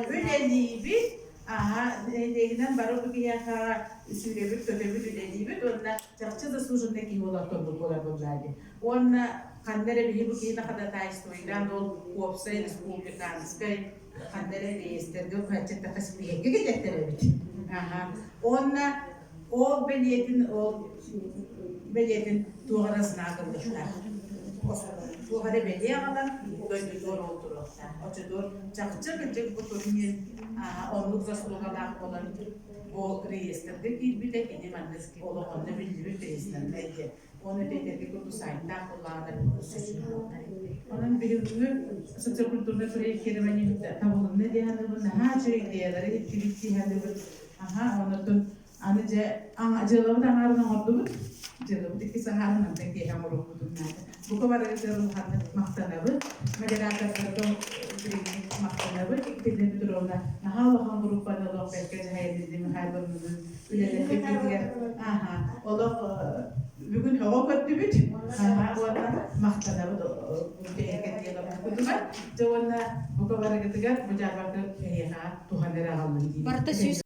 Үлэлиибит, аха, нэһилиэгинэн бары бу киһиэхэ сүүрэбит, көтөбүт, үлэлиибит уонна чахчы заслуженный киһи олорторбут буолар буоллаа дии. Уонна ханна эрэ биһи бу киһини ходатайствуйдаан ол уопсай республиканскай ханна эрэ реестргэ уһааччыттаха спиһэккэ кэлэттэр эбит. Аха. Уонна ол бэлиэтин ол бэлиэтин туох эрэ знак ылыахтаах. Туох эрэ бэлиэ аҕалан дойдутугар ол туруохтаах. Оччотугар чахчы кырдьык бу турнир оннук заслугалаах буолан бу реестргэ киирбитэ кини маннык олох онно биллибит признаннай диэн. Оны этэргэ курдук сайтаах буоллаҕына Онон бүгүҥҥү социокультурнай проектирование табылынна дии саныыбын, наһаа үчүгэй идеялары иһиттибит дии саныыбын. Аха, онотун аны дьэ дьыалабыт аҥаарын оҥордубут. Дьыалабыт иккис аҥаарын мантан киэһэ оҥоруохпутун наада. Бука барыгытыгар улаханнык махтанабыт. Модератордарга махтанабыт. Екатерина Петровна наһаа улахан группаны олох бэркэ дьаһайан Лидия Михайловнаны үлэлэппиккитигэр аха олох бүгүн оҕо көрдүбүт уонна махтанабыт бэйэкэ дьыалабытыгар дьэ уонна бука барыгытыгар бу дьаарбаҥка эһиэхэ туһан эрэ аҕаллын диибит. Барыта сүүс.